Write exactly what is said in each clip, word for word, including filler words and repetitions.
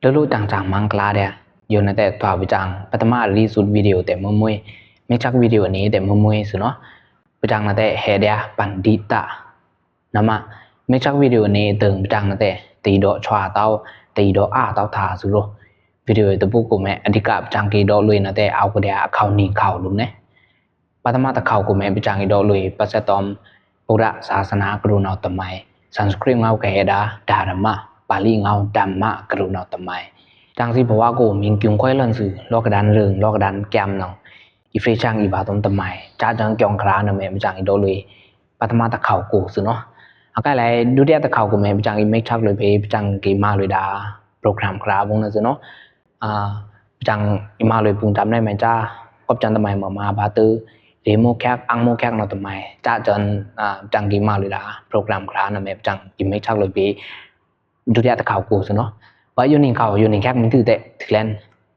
လိုလို တန်ဆာမင်္ဂလာဒျာ ယိုနတဲထွား ပစံး ပထမအရီးစုတ် video တဲမွေ့မွေ့ မိတ်ဆက် video အနီတဲမွေ့မွေ့ ဆိုနော်။ ပစံးနတဲဟဲဒျာ ပန်ဒိတ နမ မိတ်ဆက် video အနီ ဒိုင်ပစံးနတဲ တေဒို့ဆွာတဝ် တေဒို့အာတဝ် ထားဆိုလို video တပုတ်ကိုမဲ အဓိက ပစံးကီးဒို့လွေနတဲ အောက်ကဒျာ အခေါက်နီခေါက်လိုမ်နဲ ပထမတခေါက်ကိုမဲ ပစံးကီးဒို့လွေ ပစံးတမ် ဗုဒ္ဓသာသနာ ကရုဏာသမိုင်း Sanskrit ငေါ်ကဟဲဒျာ ဓမ္မ ပါဠိငေါ် ဓမ္မ ကရုဏာသမိုင်း စံးစ့ဘဝကို မင်းကျုံခွဲလွန်စု လောကဒဏ် ရင်း လောကဒဏ် ကျမ်း နော် အီဖရေရှံ အီဗာတုံး သမိုင်း စံးစ့ ကျုံခရာ နမဲ ပစံးကီးဒို့လွေ ပထမတခေါက်ကို ဆိုနော်။ အကလဲ ဒုတိယတခေါက်ကိုမဲ ပစံးကီးမိတ်ဆက်လွေ ပစံးကီးမလွေဒျာ program ခရာ ဘုံ နော် ဆိုနော်။ အာ ပစံးကီးမလွေ ပုန်တမ် နမဲ စံး ကော့ပ်စံန်သမိုင်း မမ ဘါတို ရေမိုးခက် အင်းမိုးခက် နော် သမိုင်း စံးစ့ အာ ပစံးကီးမလွေဒျာ program ခရာ နမဲ ပစံးကီးမိတ်ဆက်လွေ ဒုတိယတခေါက်ကို ဆိုနော်။ ပယိုနံၤခေါက် ယိုနံၤခက် မင်းထုတဲ ထုလဲန်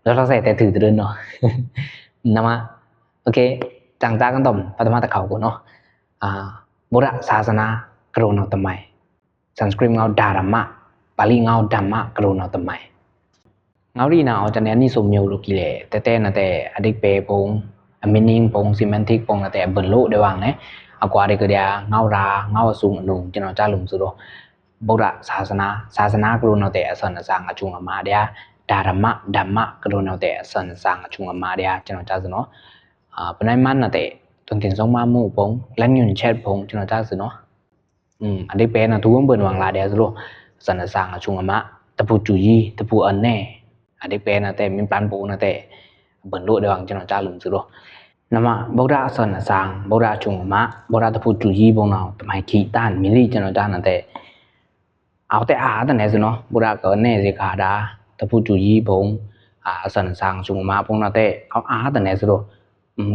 လောလောဆယ် တဲထုတရင်နော် နမ okay စံးစ့ ကန်းတမ် ပထမတခေါက်ကိုနော်။ အာ ဗုဒ္ဓသာသနာ ကရုဏာသမိုင်း Sanskrit ငေါ် ဓမ္မ ပါဠိငေါ် ဓမ္မ ကရုဏာသမိုင်း ငေါ်ရီနာ အီၤစံးနဲ နီဆိုမျိုးလိုကီးလဲ တဲတဲနတဲ အဓိပ္ပာယ်ဘုံ အ meaning ဘုံ semantic ဘုံနတဲ အဘိုင်လိုဒဲဝံၤနဲ အကွာဒဲကဒျာ ငေါ်ရာ ငေါ်အစုံအနုံ ကျွန်တော်ကြားလို့ဆိုတော့ ဗုဒ္ဓသာသနာ သာသနာ ကရုဏာသမိုင်း အဆန်အစံ အချုံအမဒျာ ဓမ္မ ဓမ္မ ကရုဏာသမိုင်း အဆန်အစံ အချုံအမဒျာ ကျွန်တော်ကြားစနော်။ အာ ပနွဲမန်နတဲ တွင်တင်ဆုံးမမှုဘုံ လမ်းညွှန်ချက်ဘုံ ကျွန်တော်ကြားစနော်။ အဓိပ္ပာယ်နတူဝံဘိုင်ဝံၤလာဒျာစလို့ အဆန်အစံ အချုံအမ တပူတူယီ တပူအနဲ အဓိပ္ပာယ်နတဲ မင်းပလန်ဘုံနတဲ ဘိုင်လိုဒဲဝံၤ ကျွန်တော်ကြားလို့ဆိုတော့ နမ ဗုဒ္ဓအဆန်အစံ ဗုဒ္ဓအချုံအမ ဗုဒ္ဓတပူတူယီဘုံနော် သမိုင်းခံတန် မီးလီ ကျွန်တော်ကြားနတဲ အောက်တဲအာတနဲစနော် ဗုဒ္ဓကအနဲစခါဒျာ တပူတူယီဘုံ အာ အဆန်အစံ အချုံအမဘုံနတဲ အောက်အာတနဲစနော်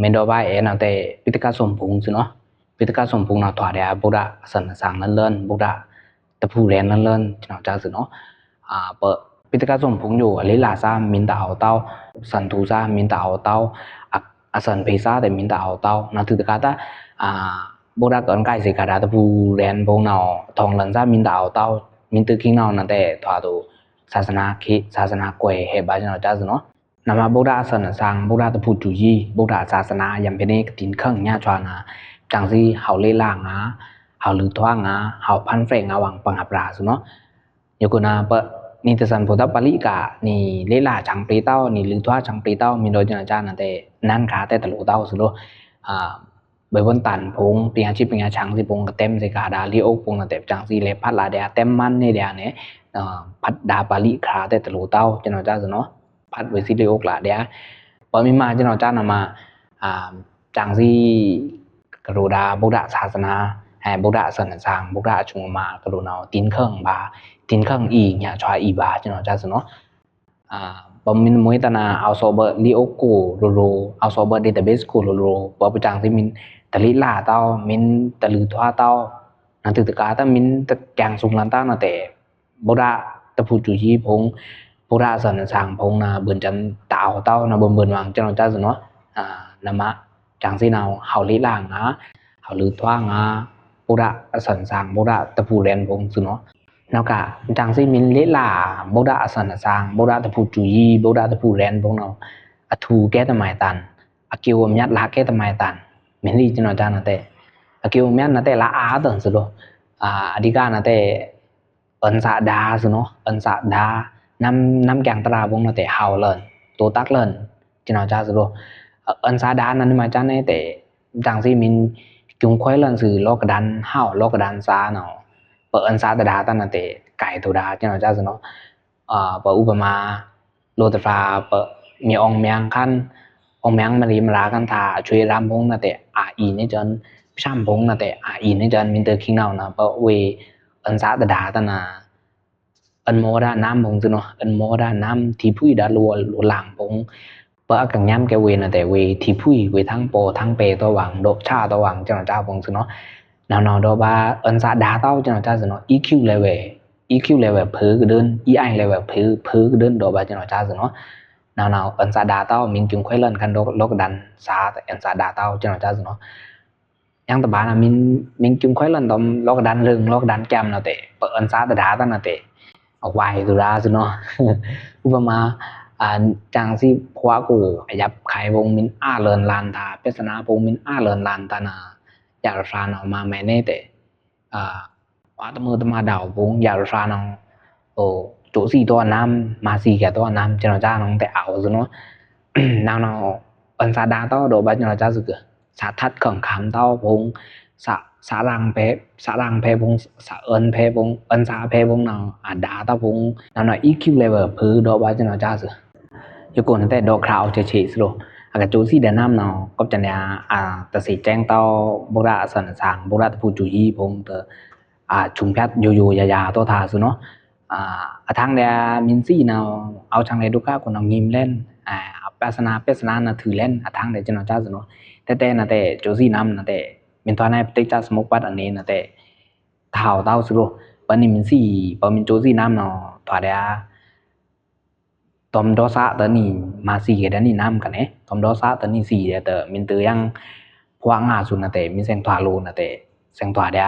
မင်းတော်ဘါအဲနတဲ ပိတကစုံဘုံစနော် ပိတကစုံဘုံနော် ထွားဒျာ ဗုဒ္ဓအဆန်အစံလန်လန် ဗုဒ္ဓတပူရဲန်လန်လန် ကျွန်တော်ကြားစနော်။ အာ ပ ပိတကစုံဘုံယို အလေးလာစံ မင်းတအောက်တောက် ဆန်သူစံ မင်းတအောက်တောက် အ အဆန်ဖေးစံတဲ့ မင်းတအောက်တောက် နတူတကါတၢ် အာ ဗုဒ္ဓကအွန်ကိုက်စခါဒျာ တပူရဲန်ဘုံနော် ထောင်လန်စံ မင်းတအောက်တောက် မင်းတခိင်းနော် နတဲ ထွားတူ သာသနာခေတ် သာသနာကွယ် ဟဲဘါ ကျွန်တော်ကြားစနော်။ နမ ဗုဒ္ဓအဆန်အစံ ဗုဒ္ဓတပူတူယီ ဗုဒ္ဓသာသနာ ယံဖိန့ကတိန်ခန့် ညါချွါန စံးစ့ ဟောက်လေ့လာငါ ဟောက်လုထွါငါ ဟောက်ဖန်ဖရဲငါ ဝံၤပငါပြာစနော်။ ယိုကိုန ပ နီတဆန်ဖိတၢ်ပါဠိက နီလေ့လာစံပြေတဝ် နီလုထွါစံပြေတဝ် မင်းတို့ ကျွန်တော်ကြားနတဲ နန်းခါတဲတလိုတဝ်ဆိုလို့ အာ ဘိုင်ဝွန်တန်ဘုံ ပညာရှိ ပညာချမ်းစံဘုံ ကတဲမ်စခါဒျာ လေအိုက်ဘုံနတဲ စံးစ့ လဲဖတ်လာဒျာ တဲမ်မန်နေဒျာနဲ အာ ဖတ်ဒျာပါဠိခါတဲတလိုတဝ် ကျွန်တော်ကြားစနော်။ ဖတ်ဝေစံလေအိုက်လာဒျာ ပမီးမ ကျွန်တော်ကြားနမ အာ စံးစ့ ကရိုဒျာ ဗုဒ္ဓသာသနာ အဲ ဗုဒ္ဓအဆန်အစံ ဗုဒ္ဓအချုံအမ ကရိုနော် တိန်ခန့်ဘါ တိန်ခန့်အီ ညါချွါအီဘါ ကျွန်တော်ကြားစနော်။ အာ ပမီးမွေးတနာ အောက်စီဘၢလေအိုက်ကိုလိုလို အောက်စီဘၢ database ကိုလိုလို ပပစံးစ့ မင်းတလေ့လာတဝ် မင်းတလုထွါတဝ် နတူတကါတၢ် မင်းတကၠင်စုံလန်တဝ်နတဲ ဗုဒ္ဓတပူတူယီဘုံ ဗုဒ္ဓအဆန်အစံဘုံန ဘိုင်စံတအောက်တောက် နဘိုင်ဘိုင်ဝံၤ ကျွန်တော်ကြားစနော်။ အာ နမ စံးစ့န ဟောက်လေ့လာငါ ဟောက်လုထွါငါ ဗုဒ္ဓအဆန်အစံ ဗုဒ္ဓတပူရဲန်ဘုံစနော်။ နောက်ခါ စံးစ့ မင်းလေ့လာ ဗုဒ္ဓအဆန်အစံ ဗုဒ္ဓတပူတူယီ ဗုဒ္ဓတပူရဲန်ဘုံနော် အထူးကဲသမိုင်းတန် အကျိုးအမြတ် လာကဲသမိုင်းတန် မီးလီ ကျွန်တော်ကြားနတဲ အကျိုးအမြတ်နတဲ လာအာတန်ဆိုလို့ အာ အဓိကနတဲ အွန်စဒျာစနော် အွန်စဒျာ နမ် နမ်ကၠင်တြႃးဘုံနတဲ ဟောက်လန် တိုးတက်လန် ကျွန်တော်ကြားစလို့ အွန်စဒျာန နမစံးနဲတဲ စံးစ့ မင်းကျုံခွဲလန်စု လောကဒဏ်ဟောက် လောကဒဏ်စနော် ပအွန်စဒျာတၢ်နတဲ ကိုင်တိုးဒျာ ကျွန်တော်ကြားစနော်။ အာ ပဥပမာ လိုတြါ ပမီးအောင်မြင်ခန့် အောင်မြင်မရီမရာခန့် တႃႇအဆွေရမ်ဘုံနတဲ အာအီန့ၣ်ကျွန် ပရှမ်ဘုံနတဲ အာအီန့ၣ်ကျွန် မင်းတခိင်းနော်န ပဝေး အွန်စဒျာတၢ်န အွန်မော်ဒၣ်နမ်ဘုံစနော် အွန်မော်ဒၣ်နမ် ထီဖုံဒၣ်လို လိုလင်ဘုံ ပအကညံကဲဝေးနတဲ ဝေးထီဖုံ ဝေးထန်းပေါ် ထန်းပဲတော့ဝံၤ ဒို့ချတော့ဝံၤ ကျွန်တော်ကြားဘုံစနော်။ နော်နော် ဒီးဘၣ် အွန်စဒျာတဝ် ကျွန်တော်ကြားစနော် EQ level EQ level ဖုကဒိုၚ် EI level ဖု ဖုကဒိုၚ် ဒီးဘၣ် ကျွန်တော်ကြားစနော်။ နော်နော် အွန်စဒျာတဝ် မင်းကျုံခွဲလန်ခန့် လောကဒဏ်စ အွန်စဒျာတဝ် ကျွန်တော်ကြားစနော်။ ယင်းတဘၣ်န မင်း မင်းကျုံခွဲလန်တမ် လောကဒဏ်ရင်း လောကဒဏ်ကျမ်းနတဲ ပအွန်စဒျာတၢ်နတဲ အဝိုင်းသူဒါစနွော် ဥပမာ အကြံစီး ဖွါကို အယပ်ကိုင် ဘုံမီးအာလွန်လန်တာ ပျက်စနာ ဘုံမီးအာလွန်လန်တာနာ် ယပ်ရဖျာနွော် မမီးနေတဲ အဝါတမုတမဒါဘုံ ယပ်ရဖျာနွော် အို ကျိုးစီးတော့နမ် မၤစီးကဲတော့နမ် ကျွန်တော်ကြား နော် တဲ အောက်စနွော် နော် နော် အန်စာဒါတော့ ဒို့ဘၣ် ကျွန်တော်ကြားစုက စာထတ်ခံခံတော့ဘုံ စာ စာရန်ဖဲ စာရန်ဖဲဘုံ စာအန်ဖဲဘုံ အန်စာဖဲဘုံနော် အဒါတော့ဘုံ နော် နော် EQ level ဖဲဒို့ဘၣ် ကျွန်တော်ကြားစု ယိုကိုနတဲ ဒို့ခရဝ်ချေချေစလို အကကျိုးစီးဒဲနမ်နော် ကောပ်ကျန်ရ အတသီကျင်းတော့ ဗုဒ္ဓအဆန်ဆန် ဗုဒ္ဓတပူတူကြီးဘုံတ အချုံဖြတ်ယိုယိုယယာတော့ထားစနော် အထန်းဒဲမင်းစီနော် အောက်ချန်ဒဲဒုက္ခကိုနော် ငိမ်လဲန် အပျက်စနာ ပျက်စနာနော် ထုလဲန် အထန်းဒဲကျွန်တော်ကြားစနော် တဲတဲနော်တဲ ကျိုးစီးနမ်နော်တဲ မင်းထွားနိုင် ပတိတ်္စသမုပ္ပါဒ်အနေနော်တဲ ထောက်တော့စလို ပနိမင်းစီ ပမင်းကျိုးစီးနမ်နော် ထွားဒဲ တွမ်ဒေါသတနံၤ မၤစီးကဲဒဲနံၤနမ်ကနဲ တွမ်ဒေါသတနံၤစီးဒဲတ မင်းတယံ ဖွါငါစုနော်တဲ မင်းစဲင်ထွားလိုနော်တဲ စဲင်ထွားဒဲ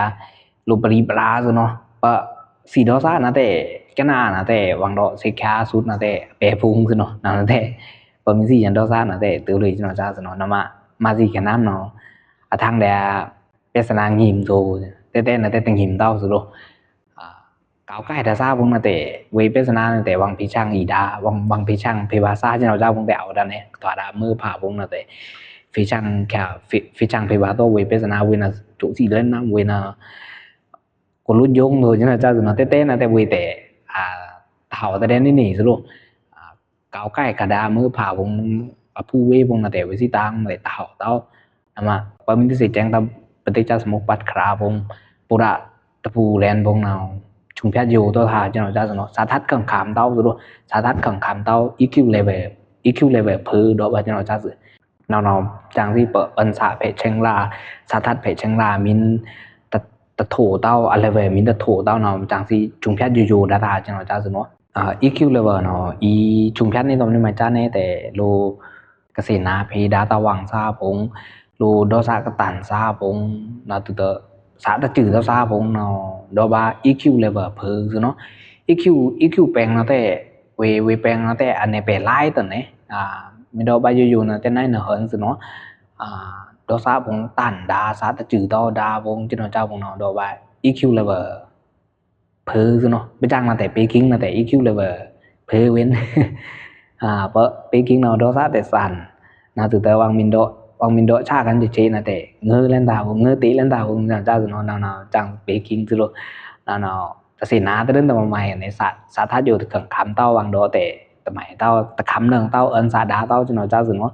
လိုပရီပရာစနော် ပစီးဒေါသနော်တဲ ကနနော်တဲ ဝံၤဒို့ စဲခါစုနော်တဲ ပဲဖုံစနော် နော်နော်တဲ ပမင်းစီးယံဒေါသနော်တဲ တူလိုကျွန်တော်ကြားစနော် နော် မ မၤစီးကဲနမ်နော် အထန်းဒဲ ပျက်စနာငိမ်သို့ တဲတဲနော်တဲ တငိမ်တော့စလို ကောက်ကိုင်တစားဘုံနော်တဲ ဝေပျက်စနာနော်တဲ ဝင်ဖီချန်အီဒါ ဝင် ဝင်ဖီချန်ဖဲဘၣ်စား ကျွန်တော်ကြားဘုံတဲ အောက်ဒါနဲ ထွားဒါမုဖးဘုံနော်တဲ ဖီချန်က ဖီ ဖီချန်ဖဲဘၣ်တော့ ဝေပျက်စနာ ဝေနော် ကျိုးစီးလဲန်နော် ဝေနော် ကိုလိုယုံလို့ ကျွန်တော်ကြားစနော် တဲတဲနော်တဲ ဝေတဲ အ ထောက်တဲဒဲနံၤနံၤစလို ကောက်ကိုင်ကဒါမုဖးဘုံ အဖုဝေဘုံနော်တဲ ဝေစီးတန်းနော်တဲ ထောက်တော့ နော် မ ပမင်းတသီကျင်းတော့ ပတိတ်္စသမုပ္ပါဒ်ခရဘုံ ဗုဒ္ဓတပူလဲန်ဘုံနော် ချုံဖြတ်ယိုတော့ထား ကျွန်တော်ကြားစနော် စာထတ်ခံခံတော့စလို စာထတ်ခံခံတော့ EQ level EQ level ဖဲဒို့ဘၣ် ကျွန်တော်ကြားစနော် နော် နော် ကျံစီး ပအန်စာဖဲချင်းလာ စာထတ်ဖဲချင်းလာ မင်းတ တထိုတော့ အ level မင်းတထိုတော့နော် ကျံစီး ချုံဖြတ်ယိုယိုဒါထား ကျွန်တော်ကြားစနော် EQ level နော် အီချုံဖြတ်နေတော့ မင်းမကြားနေတဲ လို ကစဲနာ်ဖဲဒါတဝင်စားဘုံ လိုဒေါသကတန်စားဘုံ နော် တူတ စားတကျုတော့စားဘုံနော် ဒို့ဘၣ် EQ level ဖဲစနော် EQ EQ ပင်းနော်တဲ ဝေ ဝေပင်းနော်တဲ အနဲပဲလိုက်တနဲ မင်းဒို့ဘၣ်ယိုယိုနော်တဲ နိုင်နဟန်စနော် ဒေါသဘုံတန်ဒါ စားတကျုတော့ဒါဘုံ ကျွန်တော်ကြားဘုံနော် ဒို့ဘၣ် EQ level ဖဲစနော် ပကျံနော်တဲ ပေကင်းနော်တဲ EQ level ဖဲဝေ ပပေကင်းနော် ဒေါသတဲသန် နော် တူတ ဝင်မင်းဒို့ ဝင်မင်းဒို့ ချာကန်ချေချေနော်တဲ ငိုလဲန်တာဘုံ ငိုတဲလဲန်တာဘုံ ကျွန်တော်ကြားစနော် နော် နော် ကျံပေကင်းစလို နော် နော် တသီနာ်တဲ တမမီးန့ စာ စာထတ်ယိုတခံခံတော့ ဝင်ဒို့တဲ တမီးတော့ တခံနံၤတော့ အန်စာဒါတော့ ကျွန်တော်ကြားစနော်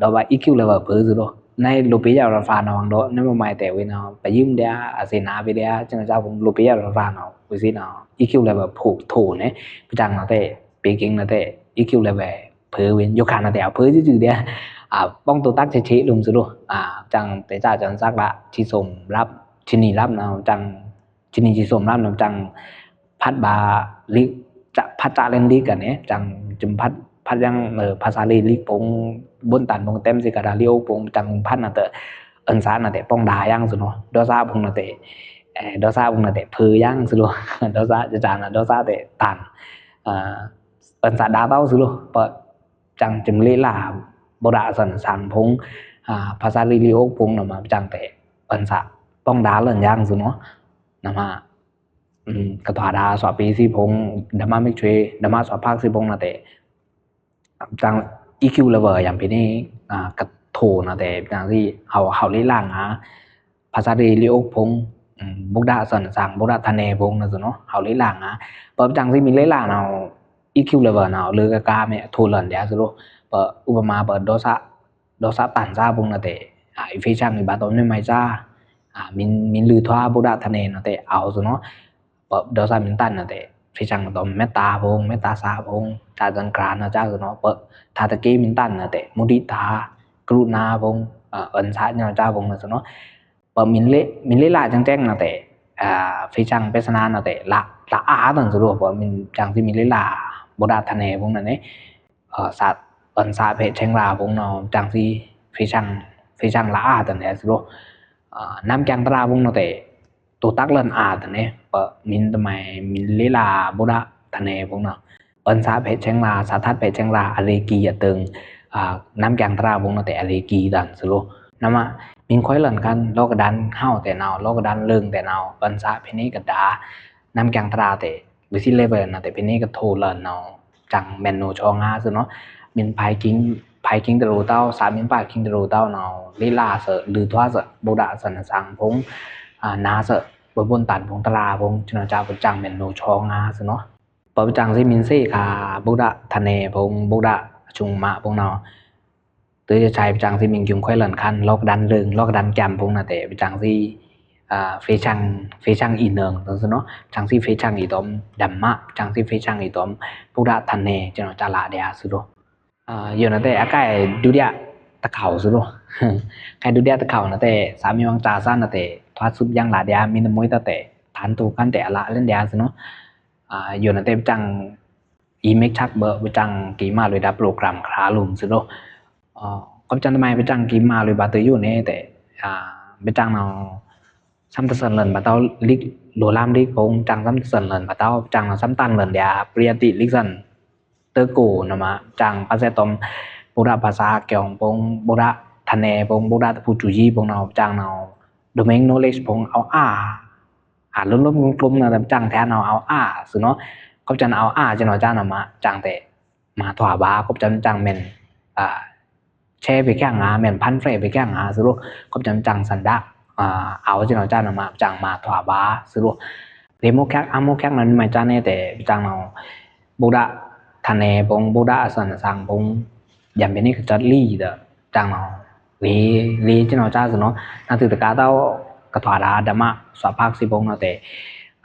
ဒို့ဘၣ် EQ level ဖဲစလို နိုင်လိုပီယပ်ရဖျာနော် ဝင်ဒို့ နမမီးတဲ ဝေနော် ပယိမ်ဒဲ အသီနာ်ဖဲဒဲ ကျွန်တော်ကြားဘုံ လိုပီယပ်ရဖျာနော် ဝေစီနော် EQ level ဖဲထိုးန့ ပကျံနော်တဲ ပေကင်းနော်တဲ EQ level ဖဲဝေ ယိုခါနော်တဲ အဖဲကျုကျုဒဲ အပေါင်းတူတက်ချေချေလိုမ်စလို ကျံတဲ ကျံစက်လာ ချီစုံလပ် ချီနီလပ်နော် ကျံ ချီနီချီစုံလပ်နော် ကျံ ဖတ်ဘၣ်လိ ဖတ်ချာလဲန်လိကနဲ ကျံ ကျံဖတ် ဖတ်ယံ ဖဆာလီလိကဖုံ ဘုံတန်ဖုံ တဲမ်စကဒါလီအိုက်ဖုံ ကျံဖတ်နော်တဲ အန်စာနော်တဲ ပေါင်းဒါယံစလို ဒေါသဘုံနော်တဲ ဒေါသဘုံနော်တဲ ဖဲယံစလို ဒေါသ ကျံနော် ဒေါသတဲ တန် အန်စာဒါတော့စလို ပ ကျံ ကျံလေ့လာ ဗုဒ္ဓအဆန်ဆန်ဖုံ ဖဆာလီလိအိုက်ဖုံနော် မ ကျံတဲ အန်စာ ပေါင်းဒါလန်ယံစလို နော် မ ကထွားဒါ သွပ်ပေစံဖုံ ဓမ္မမိတ်ဆွေ ဓမ္မသွပ်ဖက်စံဖုံနော်တဲ ကျံ EQ level ယံဖဲန့ ကထိုးနော်တဲ ကျံစီ ဟဝ် ဟဝ်လေ့လာငါ ဖဆာလီလိအိုက်ဖုံ ဗုဒ္ဓအဆန်ဆန် ဗုဒ္ဓထနဲဖုံနော်စလို ဟဝ်လေ့လာငါ ပကျံစီ မီးလေ့လာနော် EQ level နော် လိုကကားမဲ ထိုးလန်ဒဲစလို ပ ဥပမာ ပ ဒေါသ ဒေါသတန်စားဖုံနော်တဲ အ ဖီချန်အီဘၣ်တော့ နမီးစား မင်း မင်းလိုထွား ဗုဒ္ဓထနဲနော်တဲ အောက်စနော် ပ ဒေါသမင်းတန်နော်တဲ ဖီချန်တော့ မေတ္တာဖုံ မေတ္တာစားဖုံ ကျံကျံကြၢးနော် ကြားစနော် ပ ထါတကေမင်းတန်နော်တဲ မုဒိတာ ကရုဏာဖုံ အန်စာနော် ကြားဖုံနော်စနော် ပ မင်းလေ့ မင်းလေ့လာကျံကျံနော်တဲ ဖီချန်ပျက်စနာနော်တဲ လ လအားတန်စလို ပ မင်း ကျံစီ မီးလေ့လာ ဗုဒ္ဓထနဲဖုံနော်နဲ စာ အန်စာဖဲချင်းလာဖုံနော် ကျံစီ ဖီချန် ဖီချန်လအားတန်ဒဲစလို နမ်ကျံတရာဖုံနော်တဲ တိုꩻးတက်လွဉ်အာႏတန်နေ ပမင်းတမိုင်း မင်းလေးလဗုဒ္ဓ ထန်နေဖိုင်ႏနော်။ ပန်ဆာဖဲချင်လာ ဆာထတ်ဖဲချင်လာ အရေကီအတိုင် အာ နမ်းကျန်တရာဖိုင်ႏနော် တဲအရေကီတန်စလို နမ မင်းခွဲလွဉ်ခန်း လောကဓာတ်ဟောက်တဲနော် လောကဓာတ်လွဉ်တဲနော် ပန်ဆာဖဲနေကဒါ နမ်းကျန်တရာတဲ ဝီစီလေဝဲနော် တဲဖဲနေကထိုလွဉ်နော် ကျန်မဲန်နူချောင်းငါစနော် မင်းဖဲကင်း ဖဲကင်းတရူတောက် ဆာမင်းဖဲကင်းတရူတောက်နော် လေးလဆာ လွိုက်ထွားဆာ ဗုဒ္ဓဆာနသန်ဖိုင်ႏ အာ နာဆာ ဘိုင်ဘွန်တန်ဖိုင်ႏ တရာဖိုင်ႏ ကျွန်တော်ကြား ပကျန်မဲန်နူချောင်းငါစနော် ပပကျန်စီမင်းစေခါ ဗုဒ္ဓထန်နေဖိုင်ႏ ဗုဒ္ဓအချုံမဖိုင်ႏနော် တိုဝ်းချာပကျန်စီမင်းကျုံခွဲလွဉ်ခန်း လောကဓာတ်လွဉ် လောကဓာတ်ကျန်ဖိုင်ႏနော် တဲ ပကျန်စီ အာ ဖဲချင် ဖဲချင်အီနွံစနော် ပကျန်စီဖဲချင်အီတွမ် ဓမ္မ ပကျန်စီဖဲချင်အီတွမ် ဗုဒ္ဓထန်နေ ကျွန်တော်ကြားလာတဲ့စလို အာ ယိုနော် တဲ အကဲ ဒုတိယတစ်ခေါက်စလို ကဲ ဒုတိယတစ်ခေါက်နော် တဲ ဆာမင်းဝင်းကြာဆန်းနော် တဲ ထွားဆုပ်យ៉ាងလာတဲ့ မင်းသမီးတတ်တဲ့ တန်တူခန်းတဲ့ အလားလင်းတဲ့စနော် အာ ယိုနော် တဲ ပကျန် အီမိတ်ချက်ဘိုင်ႏ ပကျန်ကီမလွေဒါ ပရိုကရမ်ခရာလိုမ်စလို အာ ကပ်ကျန်တမိုင်း ပကျန်ကီမလွေဘါတိုယိုနော် တဲ အာ ပကျန်နော် ဆမ်တဆန်လွဉ်ဘါတိုလိက လိုလမ်းလိကဖိုင်ႏ ကျန်ဆမ်တဆန်လွဉ်ဘါတို ပကျန်နော် ဆမ်တန်လွဉ်ဒျာ ပရိယတ်တိလိကဆန် တကိုနော်မ ကျန်ပါစက်တွမ် ဗုဒ္ဓဘာသာကျောင်းဖိုင်ႏ ဗုဒ္ဓထန်နေဖိုင်ႏ ဗုဒ္ဓတပူတူကြီးဖိုင်ႏနော် ပကျန်နော် domain knowledgeဖိုင်ႏ အောက်အာ အာ လုံးလုံးကလုံးကလုံးနော် ပကျန်ထဲနော် အောက်အာစနော် ကပ်ကျန်အောက်အာ ကျွန်တော်ကြားနော်မ ကျန်တဲ့ မထွားဘါ ကပ်ကျန်ကျန်မဲန် အာ ချဲဖဲချင်ငါ မဲန်ဖန်ဖဲဖဲချင်ငါစလို ကပ်ကျန်ကျန်စန္ဒာ အာ အောက်ကျွန်တော်ကြားနော်မ ကျန်မထွားဘါစလို ရေမိုးခက် အမိုးခက်နော် မကြားနေတဲ့ ပကျန်နော် ဗုဒ္ဓထန်နေဖိုင်ႏ ဗုဒ္ဓအဆန်အဆန်ဖိုင်ႏ ယံဖဲနေကစတ်လီဒီး ကျန်နော် ရေ ရေကျွန်တော်ကြားစနော် နာသူတကားတော့ ကထွားဒါ ဓမ္မ စွာဖက်စီဖိုင်ႏနော် တဲ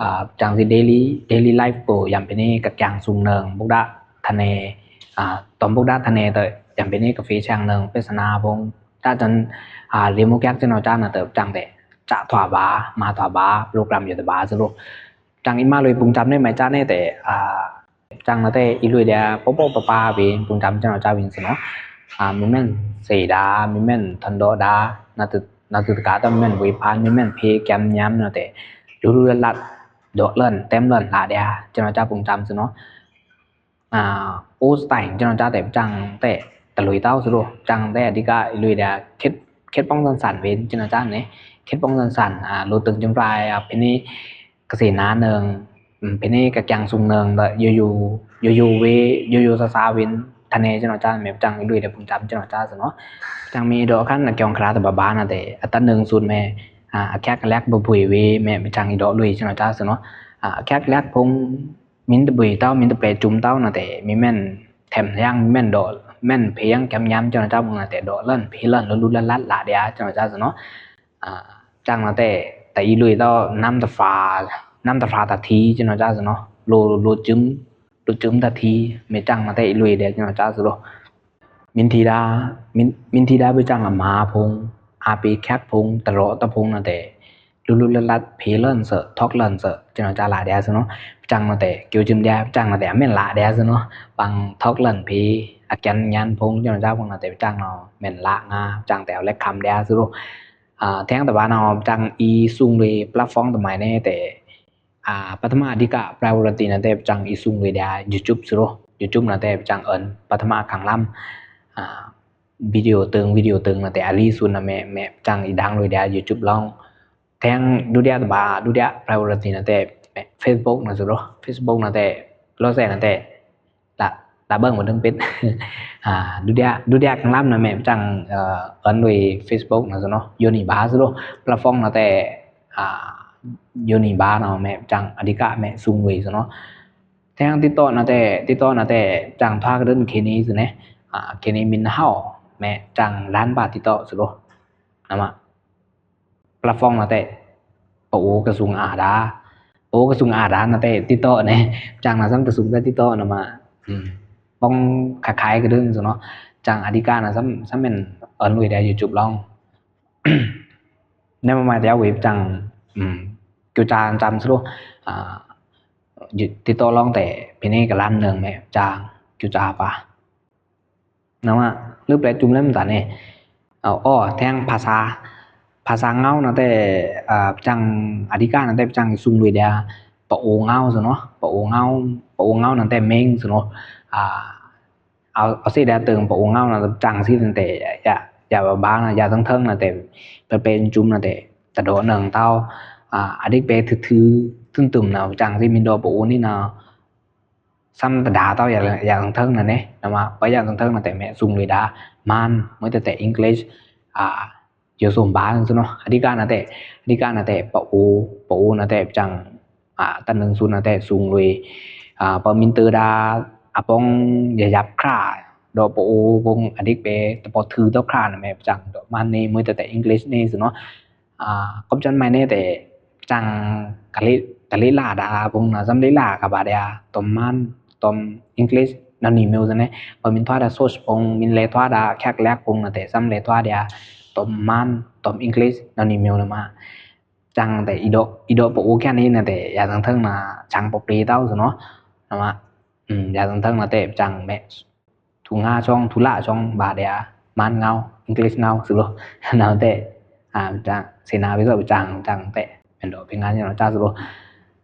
အာ ပကျန်စီ daily daily life ကို ယံဖဲနေကကျန်စုံနွံ ဗုဒ္ဓထန်နေ အာ တွမ်ဗုဒ္ဓထန်နေဒီး ယံဖဲနေကဖဲချင်နွံ ပသနာဖိုင်ႏ တၢ်တန် အာ ရေမိုးခက်ကျွန်တော်ကြားနော် တဲ ပကျန်တဲ့ ကျထွားဘါ မထွားဘါ ပရိုကရမ်ယိုတဘါစလို ပကျန်အီမလွေပုံစံနဲ့ မကြားနေတဲ့ အာ ပကျန်နော် တဲ အီလွေဒျာ ပေါ့ပေါ့ပါပါဝေ ပုံစံကျွန်တော်ကြားဝေစနော် အာ မီးမဲန်စေဒါ မီးမဲန်ထန်ဒေါ်ဒါ နာသူ နာသူတကားတော့ မီးမဲန်ဝေဖန် မီးမဲန်ဖဲကမ်ညမ်နော် တဲ လူလူလတ်လတ် ဒေါ်လွဉ် တဲမ်လွဉ်လာဒျာ ကျွန်တော်ကြားပုံစံစနော် အာ အိုးစတိုင် ကျွန်တော်ကြားတဲ့ ပကျန်တဲ့ တလွေတောက်စလို ပကျန်တဲ့ အဓိက အီလွေဒျာ ခေတ် ခေတ်ပုံစံဆန်ဝေ ကျွန်တော်ကြားနေ ခေတ်ပုံစံဆန် အာ လိုတုံကျွန်ပြား အာ ဖဲနေ ကစေနာနွံ ဖဲနေကကျန်စုံနွံ ဒီး ယိုယို ယိုယိုဝေ ယိုယိုဆာဆာဝေ ထန်နေ ကျွန်တော်ကြား မဲပကျန်လွေတဲ့ ပုံစံ ကျွန်တော်ကြားစနော် ပကျန်မီးဒေါ်ခန်း အကျန်ခရာတဘဘါနော် တဲ အတနွံစုံမဲ အာ အခက်အလက်ဘဘွေဝေ မဲပကျန်အီဒေါ်လွေ ကျွန်တော်ကြားစနော် အာ အခက်အလက်ဖိုင်ႏ မင်းတဘွေတောက် မင်းတပျဲ့ကျုံတောက်နော် တဲ မီးမဲန်ထဲမ်ယံ မီးမဲန်ဒေါ် မီးမဲန်ဖဲယံကမ်ညမ် ကျွန်တော်ကြားဖိုင်ႏနော် တဲ ဒေါ်လွဉ် ဖဲလွဉ် လူလူလတ်လတ်လာဒျာ ကျွန်တော်ကြားစနော် အာ ကျန်နော် တဲ တအီလွေတော့ နမ်းတဖရာ နမ်းတဖရာတထီ ကျွန်တော်ကြားစနော် လို လိုကျုံ လိုကျုံတထီ မဲကျန်နော် တဲ အီလွေဒျာ ကျွန်တော်ကြားစလို မင်းထီဒါ မင်း မင်းထီဒါ ပကျန်အမါဖိုင်ႏ အပီးခက်ဖိုင်ႏ တရောတဖိုင်ႏနော် တဲ လူလူလတ်လတ် ဖဲလွဉ်စ ထောက်လွဉ်စ ကျွန်တော်ကြားလာဒျာစနော် ပကျန်နော် တဲ ကျိုးကျုံဒျာ ပကျန်နော် တဲ အမဲန်လာဒျာစနော် ပန်ထောက်လွဉ်ဖဲ အကျန်ညံဖိုင်ႏ ကျွန်တော်ကြားဖိုင်ႏနော် တဲ ပကျန်နော် မဲန်လာငါ ပကျန်တဲ့ အလက်ခံဒျာစလို အာ ထဲတဘါနော် ပကျန်အီစုံလွေ platform တမိုင်းနဲ့ တဲ အာ ပထမအဓိက priority နော် တဲ ပကျန်အီစုံလွေဒျာ YouTube စလို YouTube နော် တဲ ပကျန်အန် ပထမအခန်းလမ်း အာ video တင် video တင်နော် တဲ အလီစုံနော် မဲ မဲ ပကျန်အီဒင်းလွေဒျာ YouTube လောင်း ထဲဒုတိယတဘါ ဒုတိယ priority နော် တဲ မဲ Facebook နော် စလို Facebook နော် တဲ လောဆယ်နော် တဲ ဒါ ဒါဘင်းမဒုံးပစ် အာ ဒုတိယ ဒုတိယအခန်းလမ်းနော် မဲ ပကျန် အာ အန်လွေ Facebook နော် စနော် ယိုနီဘါစလို platform နော် တဲ အာ ယိုနီဘါနော် မဲ ပကျန်အဓိက မဲ စုံလွေစနော် ထဲ TikTok နော် တဲ TikTok နော် တဲ ပကျန်ထွားကဒုံး ခေတ်နီစနဲ အာ ခေတ်နီမင်းဟောက် မဲ ပကျန်လမ်းပါ TikTok စလို နမ platform နော် တဲ ပအိုကစုံအာဒါ ပအိုကစုံအာဒါနော် တဲ TikTok နဲ ပကျန်နော် ဆမ်တစုံ တဲ TikTok နော် မ အင်း ပေါင်းခါခါကဒုံးစနော် ပကျန်အဓိကနော် ဆမ် ဆမ်မဲန် အန်လွေဒျာ YouTube လောင်း နဲ မမတဲဝေ ပကျန် အင်း ကျိုးကျား ဆမ်စလို အာ TikTok လောင်း တဲ ဖဲနေကလမ်းနွံမဲ ပကျန် ကျိုးကျားပါ နော် မ လိုပျဲ့ကျုံလဲမတန်နဲ အော် ထဲဘာသာ ဗာႏစာႏငေါင်းနတဲ အကြင် အဓိကနတဲ ကြင်စုံလွေႏဒျာႏ ပအိုဝ်ငေါင်း စ့ၢ်နီၤ, ပအိုဝ်ငေါင်း ပအိုဝ်ငေါင်းနတဲ မ့င်း စ့ၢ်နီၤ, အဝ် အဝ်စ့ဒျာႏ တွင်ပအိုဝ်ငေါင်းနတဲ ကြင်စံးနတဲ ယ ယ ယဘါန ယ သင် ထင် နတဲ ပဲပဲ စုံနတဲ တဒေါနင်တဝ် အဓိကပဲ ထွူထွူ တွမ်တွမ်န ကြင်စံး မီးဒီးပအိုဝ်နီၤ သမ်တဒါတဝ် ယ ယ သင် ထင် နန့ၣ် နမ ပယ သင် ထင် နတဲ မဲစုံလွေႏဒျာႏ မန် မွဲတတဲ English ယိုစွံဗာႏ စ့ၢ်နီၤ, အဓိကနတဲ အဓိကနတဲ ပအိုဝ် ပအိုဝ်နတဲ ကြင် တနင်စုံနတဲ စုံလွေႏ ပမီးတွိုဒျာႏ အပေါင်း ယယပ် ခရာ ဒီးပအိုဝ် ဖုံ အဓိကပဲ တပော့ထွူတဝ်ခရာနမဲ ကြင်ဒီး မန်န့ၣ် မွဲတတဲ English န့ၣ် စ့ၢ်နီၤ, ကွပ်စံမုဲင်န့ၣ်တဲ ကြင် ကလေ့လာဒျာႏ ဖုံန သမ်လေ့လာကဘၣ်ဒျာႏ တွမ်မန် တွမ် English နနီမိဝ်စ့ၢ်န့ၣ်, ပမီးထွါဒျာႏ search ဖုံ မီးလဲၤထွါဒျာႏ ခဲက်လဲက် ဖုံနတဲ သမ်လဲၤထွါဒျာႏ တွမ်မန် တွမ် English နနီမိဝ်နမ ကြင်တဲ အီဒီး အီဒီးပအိုဝ်ခဲန့ၣ်နတဲ ယ သင် ထင် န ကြင်ပော့ပေတဝ် စ့ၢ်နီၤ, နမ ယ သင် ထင် နတဲ ကြင်မဲ ထွူငါချောင်း ထွူလါချောင်း ဘၣ်ဒျာႏ မန်ငေါင်း English ငေါင်း စ့ၢ်နီၤ, နတဲ စ့ၢ်နီၤ ပစံး ကြင် ကြင်တဲ မဲဒီး ပငါညော စ့ၢ်နီၤ,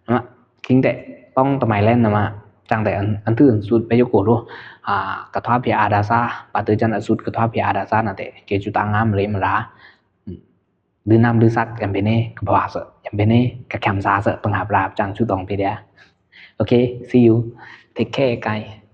နမ ခင်းတဲ ပေါင်းတမိုင်လဲ နမ ကြင်တဲ အသုန်စုတ် ပဲယိုကိုလို ကထွါဖျားအါဒၣ်စာ ပတုကြန်အစုတ် ကထွါဖျားအါဒၣ်စာနတဲ ကဲစူတငါမရေမရာ ဒုးနမ်ဒုးသက် ယံဖဲန့ၣ် ကဘွားစ့ၢ် ယံဖဲန့ၣ် ကခဲမ်စာစ့ၢ် ပငါပျါ ကြင်စူတောင်ဖဲဒျာႏ Okay, see you, take care, guys.